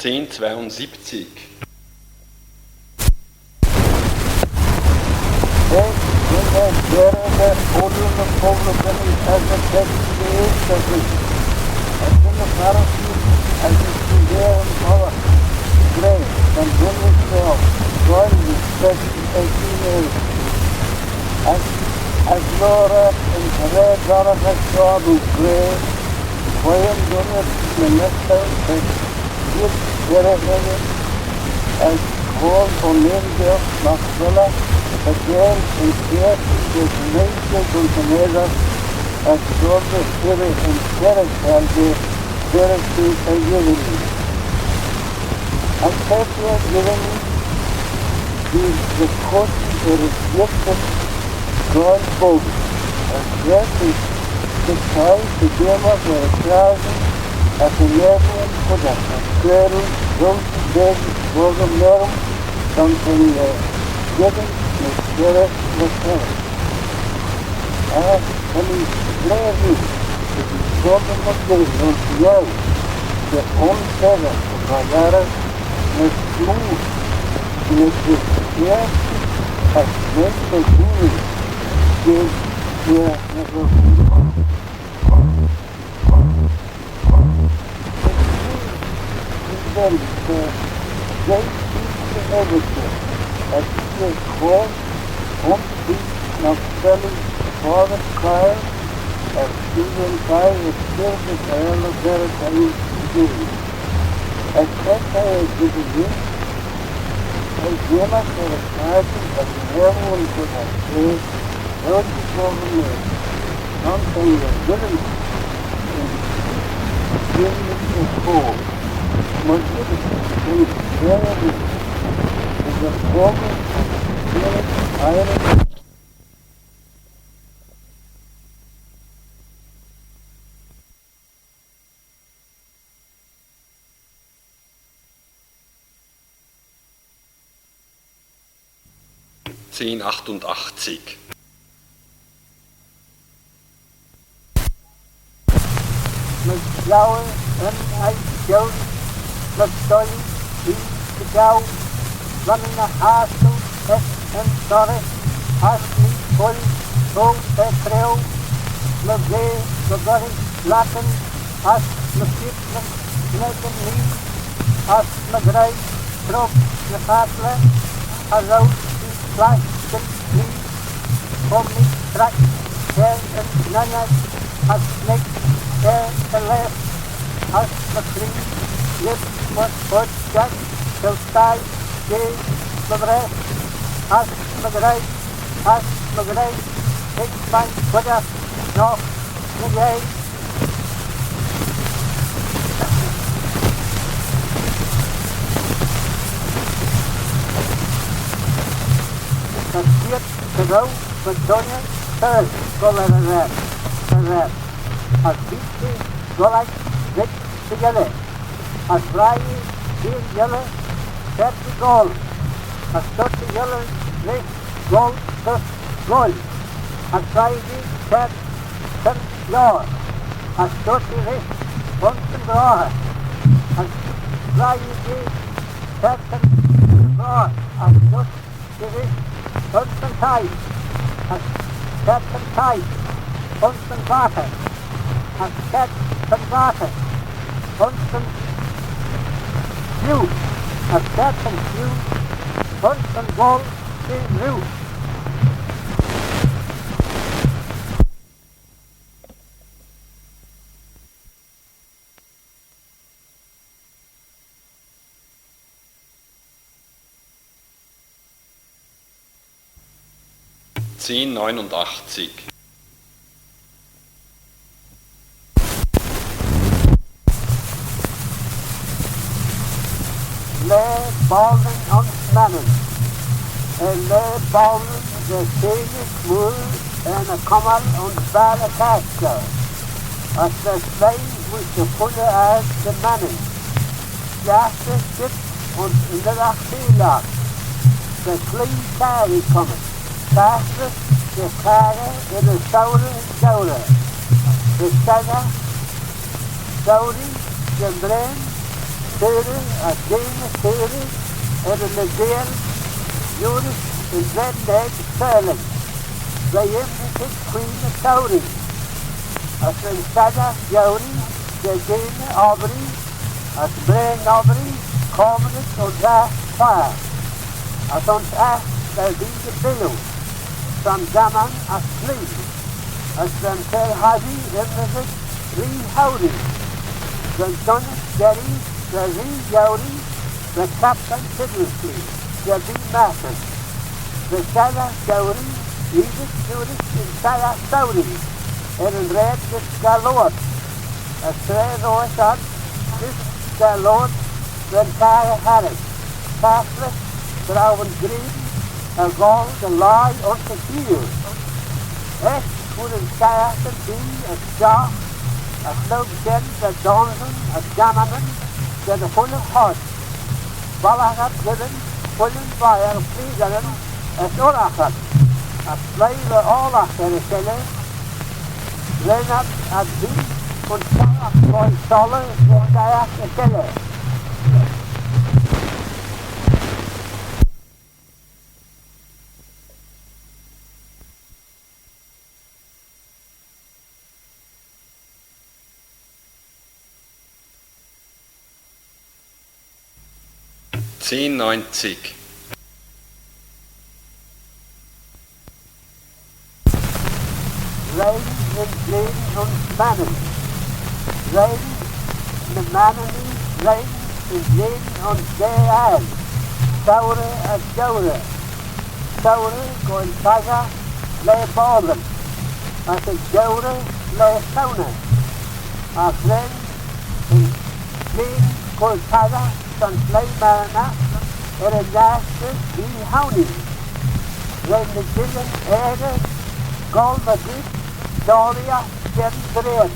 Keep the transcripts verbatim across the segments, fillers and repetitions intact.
Zehn zweiundsiebzig. Hey, when they carry the Order of Republican as a text to the Egyptians, as in the Pharisees, as in Judea and Paula, pray, and when they shall join with such as he made, as, as Lord and Hare Baruch Hashem pray, Kohen Junior, the next time, Yud Kere Ere, as called on angel Machpelah, again and here is the nature of the Nebuch, as Georgia Kere and Kere Kere, Kere Kere Kere. And Kere Kere is the course that is gifted God both, and yet is the time to give up our thousand at the level of the cradle, those who gave it for the metal, something, uh, given the spirit of the parents. Ah, and he declared it, that he spoke of the day, not the hour, the own servant, the Gayara, the smooth, the, the, as make the good, the, the, the, then, uh, they keep the everything, as he is called, on the not selling for the car, as children buy the children, and the better things to do. As that I have given you, as well as the charges of the heaven for that day, Lord before the Lord, something was given in the call. Was given in the call of the Spirit, I Zehn achtunachtzig. Mychione yn eishtone, mychione yn eishtone, ren mee ny h-astyl ec yn dorrys, as mee fuill o er treau, my ghea dy dorrys lakin, as my feetlyn sneggyn mee, as my ghraih trome ny fasley, cha row shiu flash gyn mee, cho mee track er yn nunnag, as sneg er y laa, as my chree lhieu my oardail, vel sthie jeh my vraase, as my ghraih, as my ghraih, hig baill cuideachd nagh ny yei. Ta keayrt dy row fy dooinney t'er goll er y raad, er y raad, as vees eh goll ec veg dy yelley, as vrie eh dy yelley, t'er goll, as dooyrt y yelley rish, goll, dooyrt, goll, as vrie eh t'er lior, as dooyrt eh rish, ayns yn groshey, as vrie eh t'er yn groshey, as dooyrt eh rish, ayns yn thie, as t'er yn thie, ayns yn vaghey, as t'er yn vaghey, ayns yn chlieu, as t'er yn chlieu, ayns yn voayl jeh rieau. Zehn neunundachtzig. Laa Baldwin ayns Mannin. Er laa Baldwin va Sheeley Mooar er ny cummal ayns Baile y Chashtal, as va sleih mysh y chooilley ass dy Mannin. Stiagh da çheet ayns yn nidagh feeillagh, ta cloie carrey cummit, caghlys dy charrey er ny sourey geurey, ta shaggyr souree dy mraane, Cairey as jean y cairey er yn leeideil liooar yn red naid seyrlan. V'eh ymmyrkit queen y Sowree, as ren shassoo geuree da jean obbree, as mraane obbree coamrit ayns aght quaagh, as ayns aght da vee dy billiu, son gamman as slee, as ren Keyl Hodjee ymmyrkit Ree Howree, ren dooinney jerree da Ree Yowree, ren Captan Tiddlesley da Ree Martin. Ren shassoo geuree eeasit liooar yn shassoo Sowree er yn raad gys Gallaud, as tra roish ad gys Gallaud ren caggey harrish, taghyrt dy row yn ghrian er goll dy lhie ayns y cheeill. Eisht hooar yn shassoo bee y stiagh, as lurg shen da donsyn as gammanyn jeh dy chooilley hoish. Bollagh ad geddyn, quillan vie er pleaderyn, as urragh ad, as sleih ry oallagh er y çhelley, ren ad ad bee ayns sollagh goaill solley dy shassoo y çhelley. T'eh neunzig. Ren yn ghrian ayns Mannin. Ren ny Manninee, ren yn ghrian ayns daa ayrn, Sowrey as Geurey. Sowrey goaill toshiaght laa boaldyn, as yn Geurey laa souney, as ren yn ghrian goaill toshiaght son sleih Manninagh er yn astyr Ree Hownee. Ren ny guillyn aegey goll mygeayrt doillee shen drein,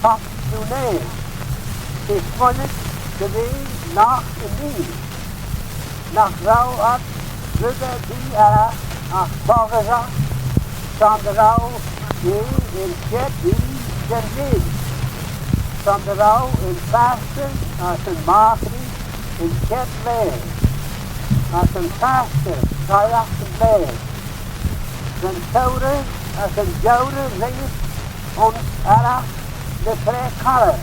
pop Dooney, t'eh smooinit dy ve nagh inneen, nagh row ad red erbee agh boggyssagh, son dy row eh yn chied oie jeh'n lheiy, son dy row yn fastyr as yn magheree yn chied laa, as yn fastyr soilagh yn blaa. Ren Sowrey as yn Geurey ringyt ayns arragh ny traa colley,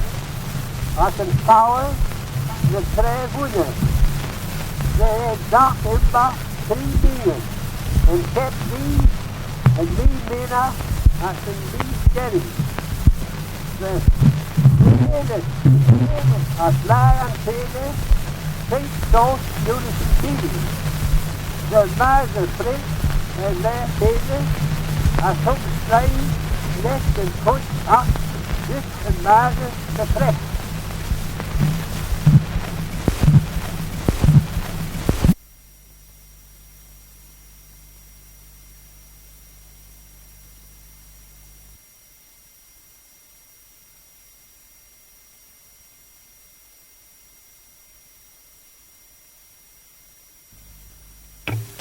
as yn fouyr ny traa vooiney. V'eh dagh imbagh tree meeaghyn, yn chied Mee, yn Mee Meanagh as yn Mee Skerree. V'eh feaynit, feaynit as laa yn cheilley, trink sauce liooar yn cheeill. V'eh marshey freoagh er laa cheilley, as hug sleih lesh yn chooid aght gys yn marshey dy freoagh.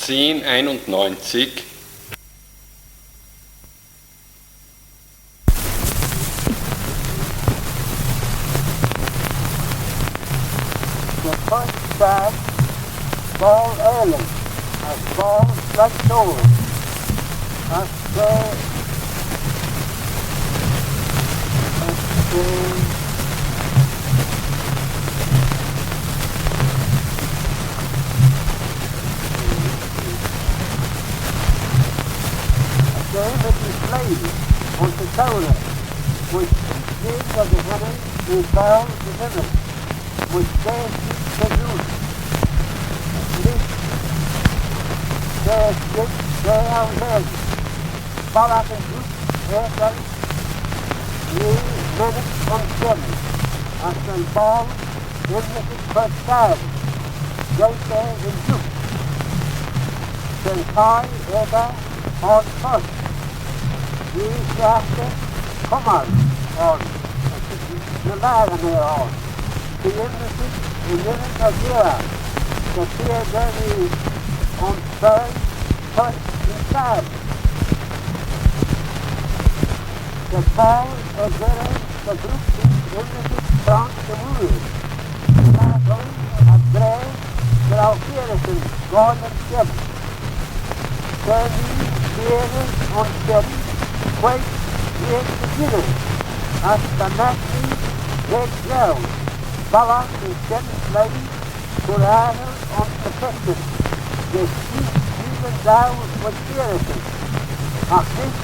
Zehn einundneunzig. Dy chooid shad boayl aalin, as boayl slane toil, as As, eh, as eh, my ta sleih ayns y tourey, voish jean ec y henney, eh, boayl dy vimmys. Mysh daa sheet dy dhoogh. Mysh daa sheet dy haunsane. Bollagh yn dhoogh, eh, dy nee mennick ayns shen, as ren boayl ymmyrkit cur çhiarn, jeih eh yn dhoogh. Ren thie echey ayn foast. V'eh shiaghtin cummal ayn, as ny laghyn eh ayn. T'eh ymmyrkit yn irrin as yiow, ta feer daue ayns faaie cur yn çhiarn. Ta Paul er gerrey dy brook t'eh ymmyrkit prank dy wooill. As gra, gra kiaraghyn goaill ayns shen. Shen eh kiaraghyn ayns shen, queig jeig dy jirrey, as cha mayd eh jeig jeu, ballagh ayns shen sleih, cur aghal ayns ny fishyn, lesh sheese jeeaghyn daue my kiaraghyn. Agh nish,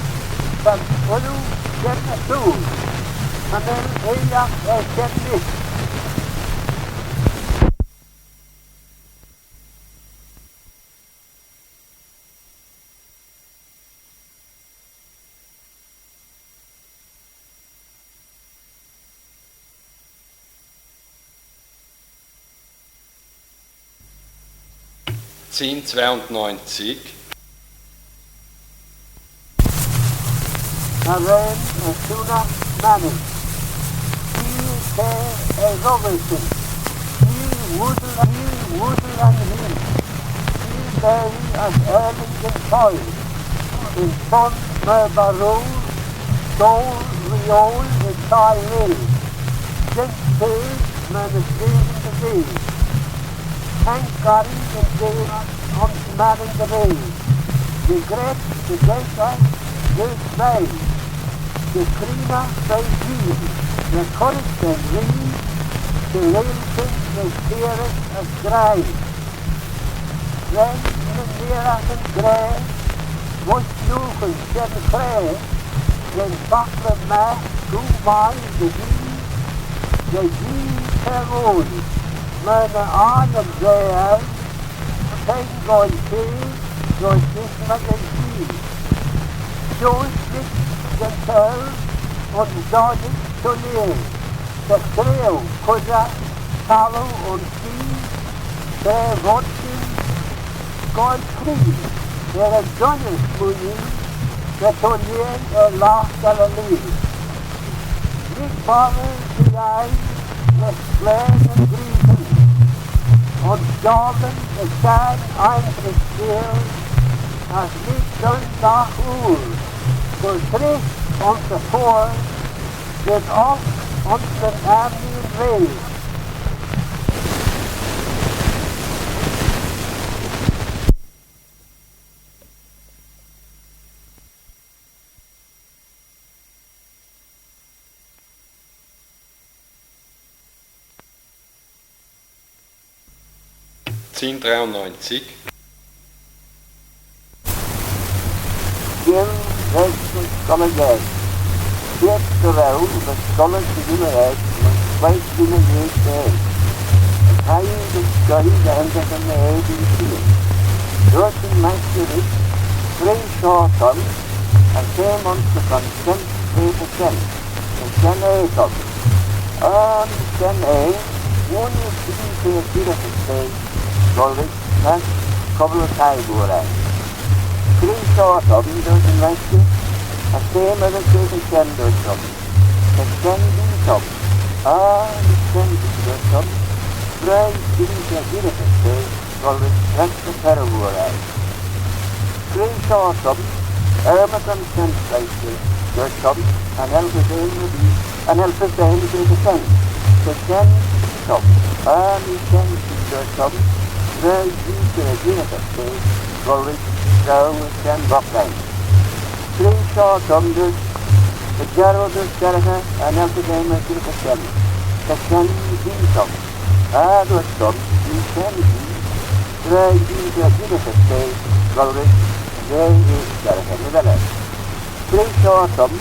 ta'n ooilley shen ersooyl, cha nel eaillagh er shen nish. Seen twaaunneeyntsey. Cha ren ersooyl Manning. Feer kiare eh roish shen. Feer woaie, feer woaie yn hene. Feer beaghey as aalin gyn coill. Yn son myr barrow, stoyl reeoil y thie reill. Jeant teg myr ny skeaylyn dy ve. Haink orree yn deiney ayns Manning dy ve. Dy ghrest dy jeant eh veih sleih. Dy creenaght veih Jee, dy currit da'n Ree, dy leihys da'n Chiarys as graih. Ren ny neeraghyn gra, voish nooghyn shen craa, ren backley magh cooie mie dy Jee, dy Jee ta roish, myr ny ainm gra eu, t'ayn goaill feme, roish nish my dy Jee. Joyce nish gyn t'ou, ayns doillee çhelloo. Ta cree, cooidjagh, taggloo ayns shee, tra vod shin goaill cree, er y dooinney smooinee, ta çhelloo er lagh Galilee. Lhig boirey dy yeih lesh glare ny greeyn, ayns doalyn y çhenn ain Creest Yeo, as lhig dooin dagh ooir, cur treisht ayns y foayr, red olk ayns nyn aarmee rey. Seen traaunneeyntsey. Jim v'ayd ny scoill aeg. Keayrt dy row va scoill dy yannoo aeg mysh sleih çhelloo aeg. Yn thie gys scoill dy hynrican ny eayin keean. Dooyrt yn maighshtey rish, "Cre shoh t'ayn?" As t'aym ayns y consent, cre ta shen? Ta shen eh t'ayn. Ah, nee shen eh, wooinney feer cre ta shen eh, goll rish, as cubbyl y thie vooar eh. "Cre shoh t'ayn?" dooyrt yn maighshtey. As t'aym rish, "Cre ta shen?" dooyrt ayn. "Ta shen bee t'ayn." "Ah, nee shen bee," dooyrt ayn. Graih Jee ta shen eh, goll rish, as cubbyl y thie vooar eh. "Cre shoh t'ayn?" "Er my consent, maighshtey," dooyrt ayn, "cha nel fys aym erbee, cha nel fys aym cre ta shen. Ta shen bee t'ayn." "Ah, nee shen bee," dooyrt ayn. "Graih Jee ta shen eh, goll rish, as cubbyl y thie vooar eh." "Cre shoh t'ayn?" dooyrt y jarroodys jerrish eh, "cha nel fys aym cre ta shen. Ta shen bee t'ayn." "Ah," dooyrt ayn, "nee shen bee, graih Jee ta shen eh, goll rish, as cubbyl y thie vooar eh." "Cre shoh t'ayn?"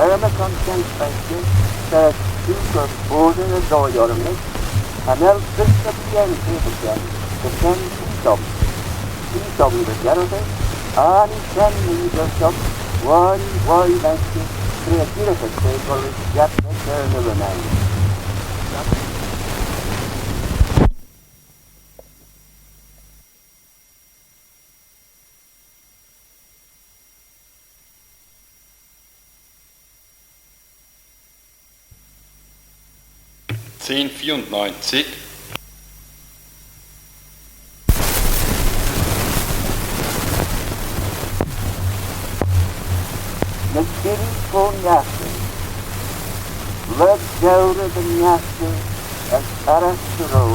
"Er my consent, maighshtey, ta shiu cur foddey y doaie orrym nish, cha nel fys erbee aym cre ta shen. Ta shen bee t'ayn." "Bee t'ayn," dooyrt y jarroodys. "Ah, nee shen bee," dooyrt ayn. "Woaie, woaie, maighshtey, cre ta shen eh, goll rish, as cubbyl y thie vooar eh." Seen feeu neeynzig. Ny çhirree fo niartal. Lurg geurey dy niartal as arragh dy row.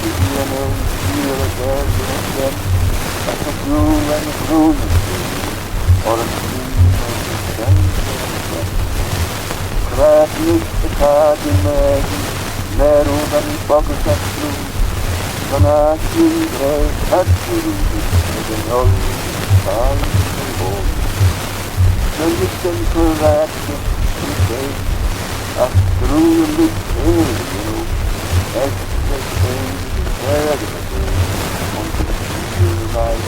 Dy hee yn ayr sheear as er gyn y shen, as y ghoo er ny ghrunnys, orrym feer as y shen. Craid nish dy chaill yn maagh, mâroo va mee boggys ass roo, son aght shin gra chaid jarrood, as yn oll, as yn oll. Nagh lhig shen cur raad gys yn çheh, agh screeu yn lurg airh, you know, as the same as the prayer of the day, unto the Lord,